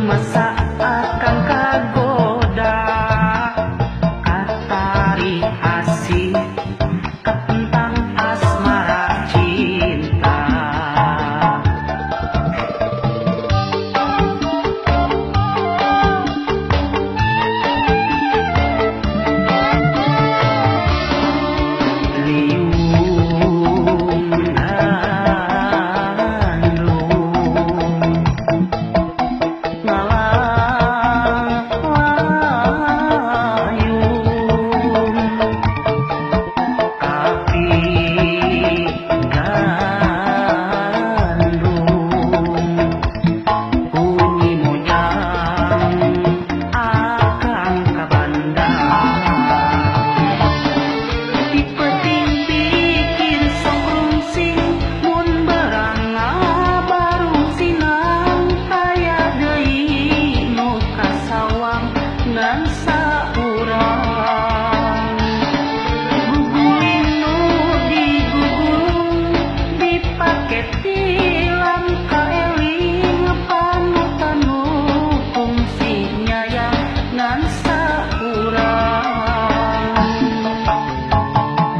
Rumasa akang kagoda katarik asih katentang asmara cinta. Liung nandung ngalayung kapi gandung bunyi mojang akang ka bandar. Di peuting pikir sok rungsing mun berang barung sinang aya deui nu kasawang ngan saurang. Guguling nu digugulung dipake tilam kaeling panutan nu kungsi nyayang ngan saurang.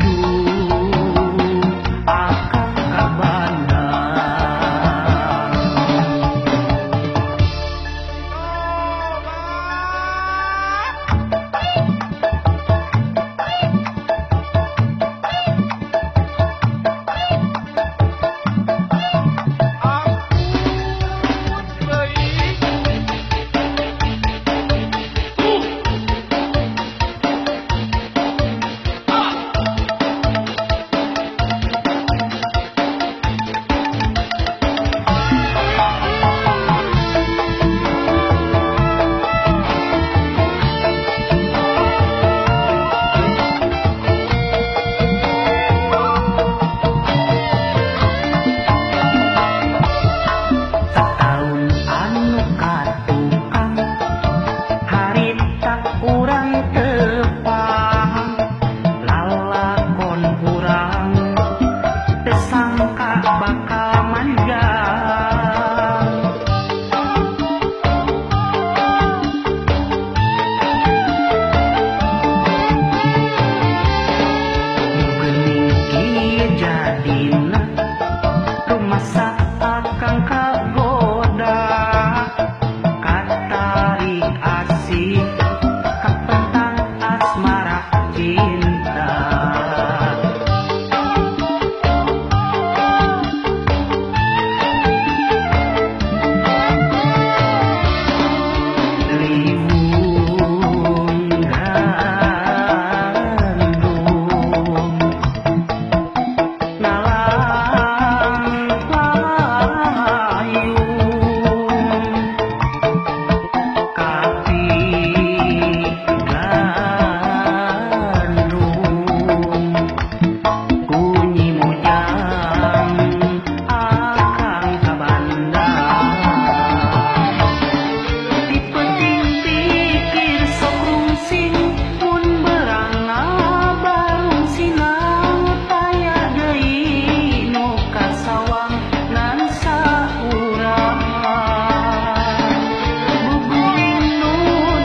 Duh akang ka bandar. Sataun anu katukang harita urang tepang lalakon urang teu sangka bakal manjang. Nu geuning kieu jadina rumasa akang kagoda katarik asih kapentang asmara cinta. Liung gandung ngalayung kapi gandung kunyi mojang akang ka bandar. Di peuting pikir sok rungsing mun berang barung sinang taya deui nu kasawang ngan saurang. Guguling nu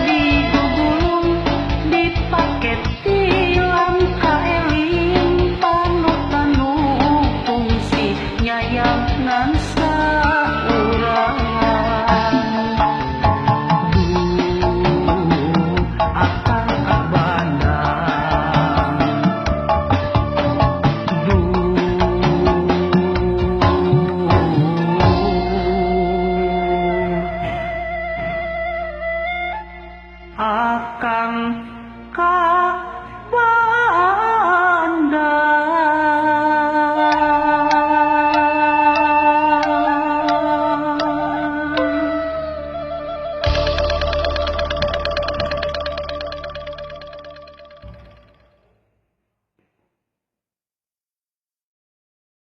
digugulung dipake tilam kaeling panutan nu kungsi nyayang ngan saurang. Duh akang ka bandar. Duh akang ka